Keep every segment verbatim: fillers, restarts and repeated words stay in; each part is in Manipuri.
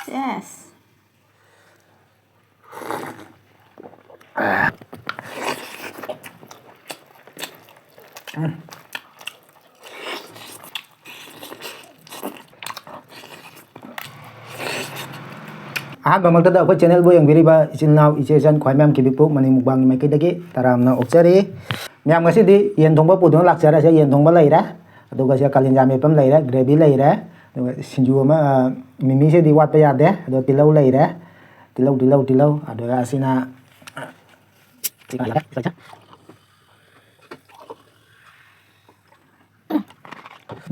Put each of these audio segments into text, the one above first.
Yes. ꯑꯍꯥꯟꯕꯃꯛꯇꯗ ꯑꯩꯈꯣꯏ ꯆꯦꯅꯦꯜꯕꯨ ꯌꯦꯡꯕꯤꯔꯤꯕ ꯏꯆꯤꯜ ꯏꯅꯥꯎ, ꯏꯆꯦ ꯏꯆꯟ, ꯈ꯭ꯋꯥꯏ ꯃꯌꯥꯝ ꯀꯤꯕꯤꯄꯨ, ꯃꯅꯤ ꯃꯨꯛꯕꯥꯡꯒꯤ ꯃꯥꯏꯀꯩꯗꯒꯤ ꯇꯔꯥꯝꯅ ꯑꯣꯛꯆꯔꯤ꯫ ꯃꯌꯥꯝ, ꯉꯁꯤꯗꯤ ꯌꯦꯟ ꯊꯣꯡꯕ ꯄꯨꯗꯨꯅ ꯂꯥꯛꯆꯔꯁꯦ꯫ ꯌꯦꯟ ꯊꯣꯡꯕ ꯂꯩꯔꯦ, ꯑꯗꯨꯒ ꯁꯤꯗ ꯀꯥꯂꯦꯟꯖꯥ ꯃꯦꯠꯄ ꯑꯃ ꯂꯩꯔꯦ, ꯒ꯭ꯔꯦꯚꯤ ꯂꯩꯔꯦ, ꯑꯗꯨꯒ ꯁꯤꯡꯖꯨ ꯑꯃ, ꯑ, ꯃꯤꯃꯤꯁꯤꯗꯤ ꯋꯥꯠꯄ ꯌꯥꯗꯦ꯫ ꯑꯗꯣ ꯇꯤꯜꯍꯧ ꯂꯩꯔꯦ, ꯇꯤꯜꯍꯧ, ꯇꯤꯜꯍꯧ, ꯇꯤꯜꯍꯧ꯫ ꯑꯗꯨꯒ ꯑꯁꯤꯅ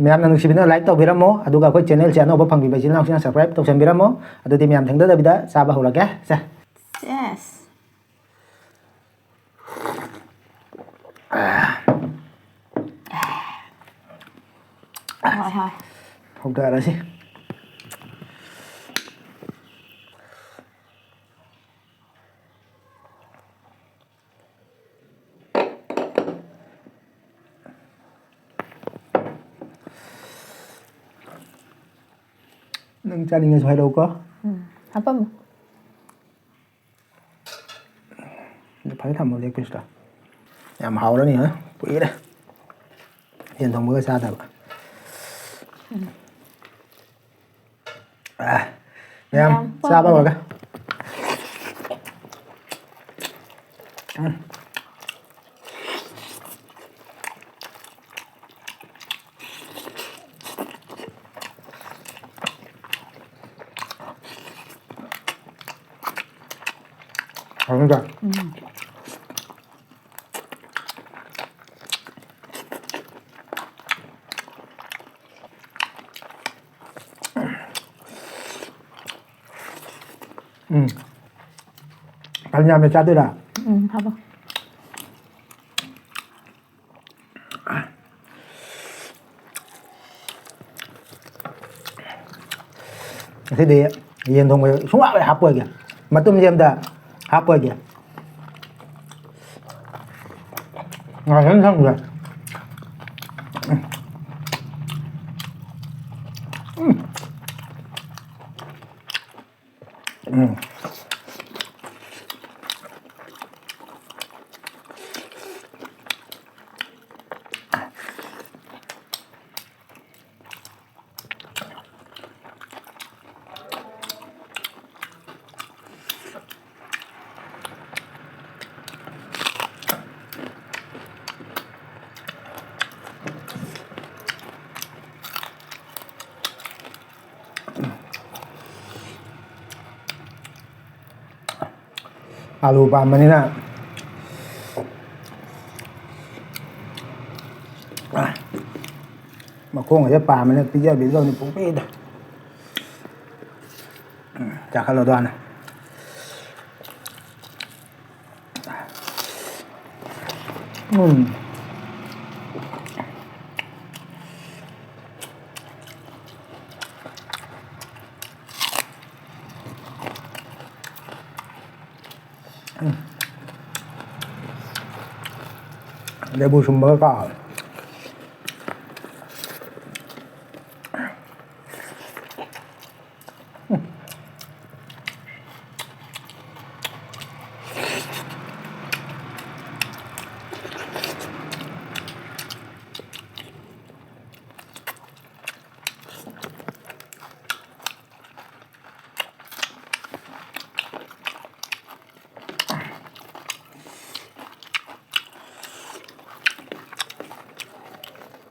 ꯃꯌꯥꯝꯅ ꯅꯨꯡꯁꯤꯕꯤꯅ like ꯇꯧꯕꯤꯔꯝꯃꯣ, ꯑꯗꯨꯒ ꯑꯩꯈꯣꯏ ꯆꯦꯅꯦꯜꯁꯦ ꯑꯅꯧꯕ ꯐꯪꯕꯤꯕ ꯏꯆꯤꯜ ꯏꯅꯥꯎꯁꯤꯡꯅ subscribe ꯇꯧꯁꯟꯕꯤꯔꯝꯃꯣ꯫ ꯑꯗꯨꯗꯤ ꯃꯌꯥꯝ ꯊꯦꯡꯊꯗꯕꯤꯗ ꯆꯥꯕ ꯍꯧꯔꯒꯦ꯫ ꯁꯦ꯫ Yes. ꯍꯣꯏ, ꯍꯣꯏ꯫ ꯍꯧꯊꯔꯁꯤ꯫ ꯅꯪ ꯆꯥꯅꯤꯡꯉꯁꯨ ꯍꯥꯏꯔꯛꯎꯀꯣ꯫ ꯎꯝ, ꯍꯥꯄꯝꯃꯣ꯫ ꯐꯖꯅ ꯊꯝꯃꯣ, leg piece ꯇꯣ꯫ ꯌꯥꯝ ꯍꯥꯎꯔꯅꯤ, ꯍꯥ? ꯀꯨꯏꯔꯦ ꯌꯦꯟ ꯊꯣꯡꯕꯒ ꯆꯥꯗꯕ꯫ ꯎꯝ꯫ ꯑꯥ, ꯃꯌꯥꯝ ꯃꯌꯥꯝ ꯆꯥꯕ ꯄꯥꯝꯃꯦ꯫ ꯍꯧꯔꯒꯦ꯫ ꯎꯝ꯫ ꯍꯥꯎꯅꯤꯗ꯫ ꯎꯝ꯫ ꯎꯝ꯫ ꯀꯥꯂꯦꯟ ꯌꯥꯝꯅ ꯆꯥꯗꯣꯏꯔꯥ? ꯎꯝ, ꯍꯥꯞꯄꯣ꯫ ꯉꯁꯤꯗꯤ ꯌꯦꯟ ꯊꯣꯡꯕ ꯁꯨꯡꯍꯥꯞ ꯍꯦꯛ ꯍꯥꯞꯄꯣꯏꯒꯦ꯫ ꯃꯇꯨꯝꯁꯦ ꯑꯝꯇ ꯍꯥꯞꯄꯣꯏꯒꯦ꯫ ꯉꯥꯏꯈꯣ, ꯊꯝꯒꯦ꯫ ꯎꯝ꯫ ꯎꯝ꯫ ꯎꯝ꯫ ꯑꯥꯂꯨ ꯄꯥꯝꯕꯅꯤꯅ, ꯑ, ꯃꯈꯣꯡꯒꯁꯦ ꯄꯥꯝꯕꯅꯤꯅ ꯄꯤꯖꯕꯤꯗꯧꯅꯤ ꯄꯨꯡꯄꯤꯗ꯫ ꯎꯝ, ꯆꯥꯈꯠꯂꯣ ꯑꯗꯨ ꯍꯥꯟꯅ꯫ ꯎꯝ꯫ ꯂꯦꯕꯨ ꯁꯨꯝꯕꯒ ꯀꯥꯎꯔꯦ꯫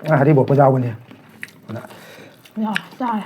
ꯑ, ꯍꯔꯤꯕꯣꯞꯀ ꯌꯥꯎꯕꯅꯦ꯫ ꯌꯥ, ꯆꯥꯔꯦ꯫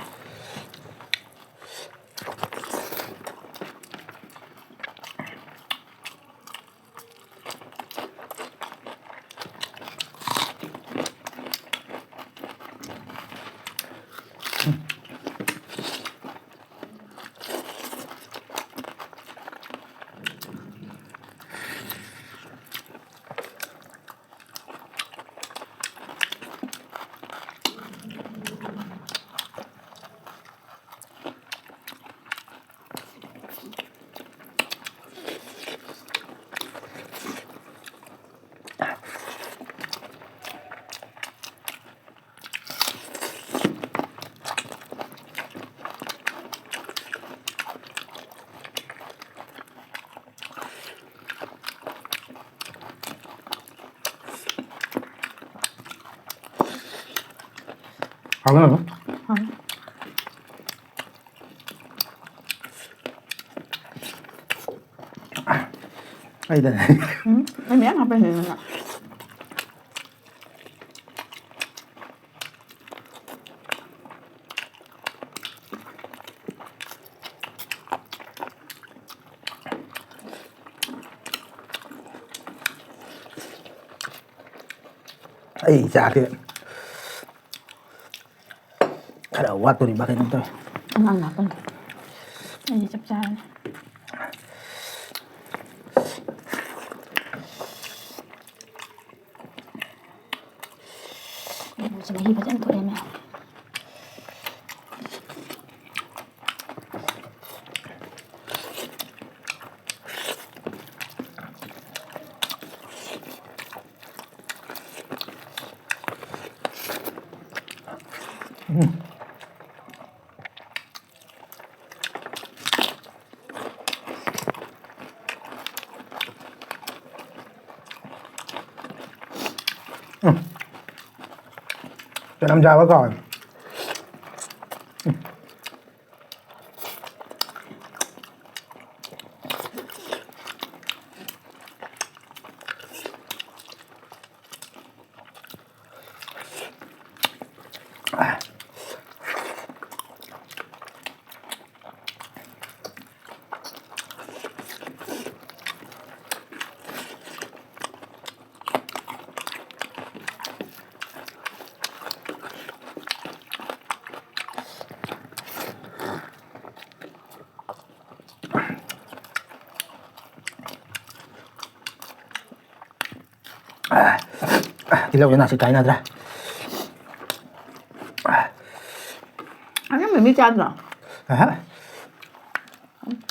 ꯍꯥꯎꯋꯦ꯫ ꯑꯩꯗꯅꯦ꯫ ꯎꯝ, ꯑꯩ ꯃꯌꯥꯝ ꯍꯥꯞꯄꯅꯤ ꯅꯪꯅ꯫ ꯑꯩ ꯆꯥꯛꯁꯦ ꯈꯔ ꯋꯥꯠꯇꯣꯔꯤꯕ ꯀꯩꯅꯣꯝ ꯇꯧꯋꯦ꯫ ꯑꯉꯥꯡ ꯂꯥꯛꯀꯅꯤ꯫ ꯑꯩꯗꯤ ꯆꯞ ꯆꯥꯔꯅꯤ꯫ ꯃꯍꯤ ꯐꯖꯅ ꯊꯣꯛꯑꯦ ꯃꯌꯥꯝ꯫ ꯎꯝ꯫ ꯆꯅꯝ ꯆꯥꯕ ꯀꯥꯎꯋꯦ꯫ ꯎꯝ꯫ ꯇꯤꯜꯍꯧꯁꯦ ꯅꯥꯁꯤ ꯀꯥꯏꯅꯗ꯭ꯔꯥ? ꯑꯅꯝꯕ ꯃꯤ ꯆꯥꯗ꯭ꯔꯣ? ꯑꯍ꯫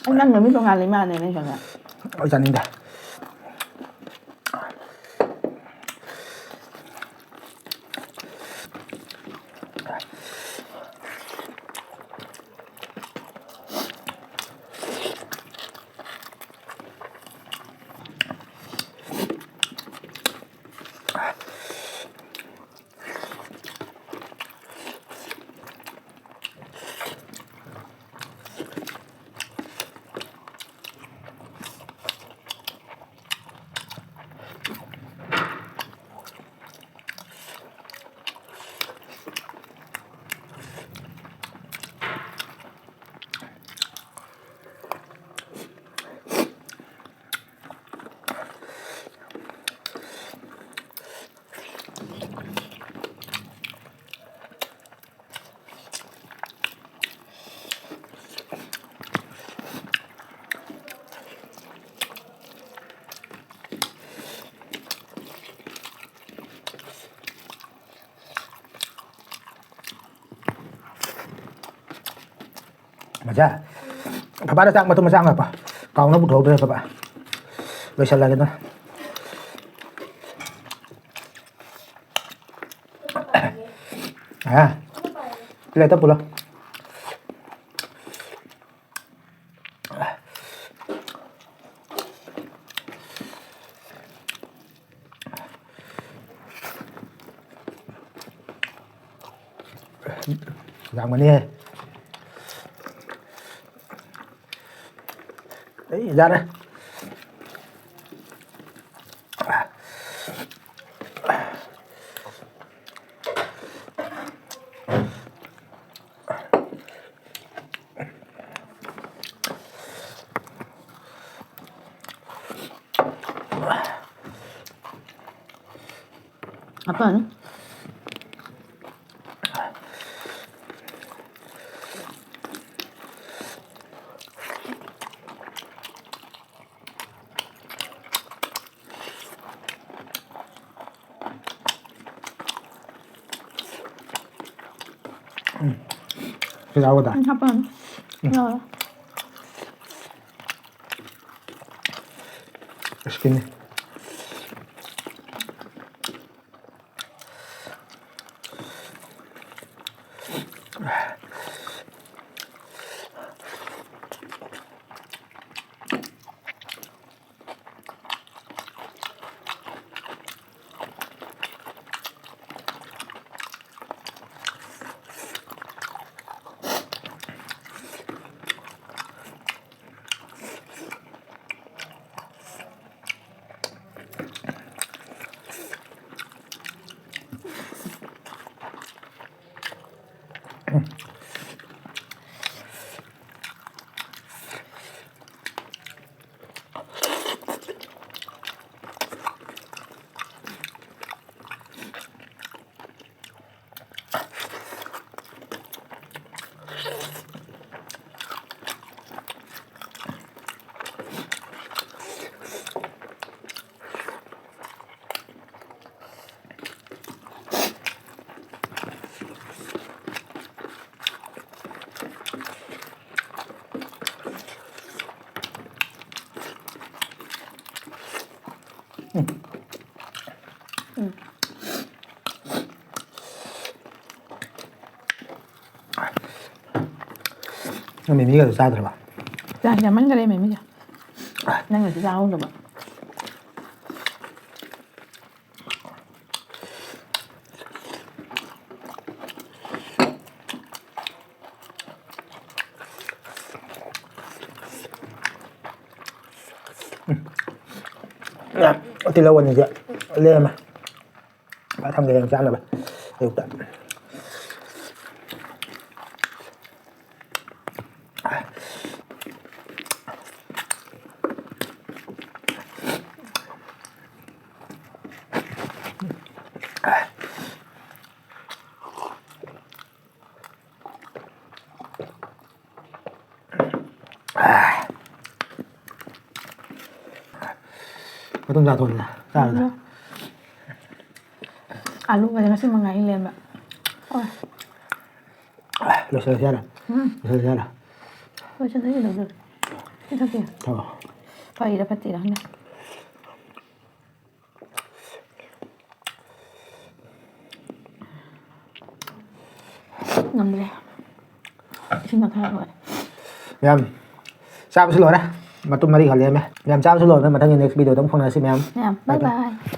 ꯑꯩ ꯅꯪ ꯅꯨꯃꯤꯠ ꯇꯣꯉꯥꯜꯂꯤ ꯃꯥꯜꯂꯦ ꯅꯪ ꯈꯪꯉꯦ꯫ ꯑꯩ ꯆꯥꯅꯤꯡꯗꯦ꯫ ꯌꯥ꯫ ꯕꯕꯥꯗ ꯆꯥꯛ ꯃꯇꯨꯝ ꯃꯆꯥ ꯑꯃ ꯍꯥꯞꯄꯣ꯫ ꯀꯥꯎꯅ ꯄꯨꯊꯣꯛꯍꯧꯗ꯭ꯔꯦ ꯕꯕꯥ꯫ ꯂꯣꯏꯁꯜꯂꯒꯦ ꯑꯗꯨꯅ꯫ ꯍꯥ? ꯄ꯭ꯂꯦꯠꯇ ꯄꯨꯂꯣ꯫ ꯌꯥꯝꯒꯅꯤꯍꯦ꯫ ꯑꯩ ꯌꯥꯔꯦ꯫ ꯍꯥꯞꯄꯛꯑꯅꯨ꯫ ꯎꯝ꯫ ꯁꯤ ꯌꯥꯎꯒꯗ꯭ꯔꯥ? ꯎꯝ, ꯍꯥꯞꯄꯛꯑꯅꯨ꯫ ꯎꯝ꯫ ꯌꯥꯎꯔꯣ꯫ ꯏꯁꯀꯤꯟꯅꯤ꯫ ꯎꯝ꯫ ꯅꯪ ꯃꯤꯃꯤꯒꯗꯣ ꯆꯥꯗ꯭ꯔꯕ? ꯆꯥ-, ꯌꯥꯝꯃꯟꯈꯔꯦ ꯃꯤꯃꯤꯁꯦ꯫ ꯅꯪꯅꯁꯨ ꯆꯥꯍꯧꯗꯕ꯫ ꯇꯤꯜꯍꯧ ꯑꯅꯤꯁꯦ ꯂꯦꯝꯃꯦ꯫ ꯊꯝꯒꯦ, ꯍꯌꯦꯡ ꯆꯥꯅꯕ ꯑꯌꯨꯛꯇ꯫ ꯃꯇꯨꯝ ꯆꯥꯊꯣꯛꯑꯣꯗꯅ, ꯆꯥꯔꯣꯗꯅ꯫ ꯎꯝ꯫ ꯑꯂꯨꯒꯁꯦ ꯉꯁꯤ ꯃꯉꯥꯏ ꯂꯦꯝꯕ꯫ ꯍꯣꯏ꯫ ꯂꯣꯏꯁꯤꯜꯂꯁꯤ ꯍꯥꯏꯔꯣ? ꯎꯝ꯫ ꯂꯣꯏꯁꯤꯜꯂꯁꯤ ꯍꯥꯏꯔꯣ? ꯂꯣꯏꯁꯤꯜꯂꯁꯤ ꯀꯩꯗꯧꯗꯣꯏꯅꯣ? ꯄꯤꯊꯛꯀꯦ꯫ ꯊꯛꯑꯣ꯫ ꯐꯩꯔꯥ ꯐꯠꯇ꯭ꯔꯤꯔꯥ ꯈꯪꯗꯦ꯫ ꯉꯝꯗ꯭ꯔꯦ꯫ ꯏꯁꯤꯡ ꯊꯛꯊꯔ ꯂꯣꯏꯔꯦ꯫ ꯃꯌꯥꯝ, ꯆꯥꯕꯁꯨ ꯂꯣꯏꯔꯦ꯫ ꯃꯇꯨꯝ ꯃꯔꯤꯈꯛ ꯂꯦꯝꯃꯦ꯫ ꯃꯌꯥꯝ, ꯆꯥꯕꯁꯨ ꯂꯣꯏꯔꯦ꯫ ꯃꯊꯪꯒꯤ next video ꯗ ꯑꯃꯨꯛ ꯐꯪꯅꯁꯤ ꯃꯌꯥꯝ꯫ ꯃꯌꯥꯝ, bye bye꯫ Bye bye꯫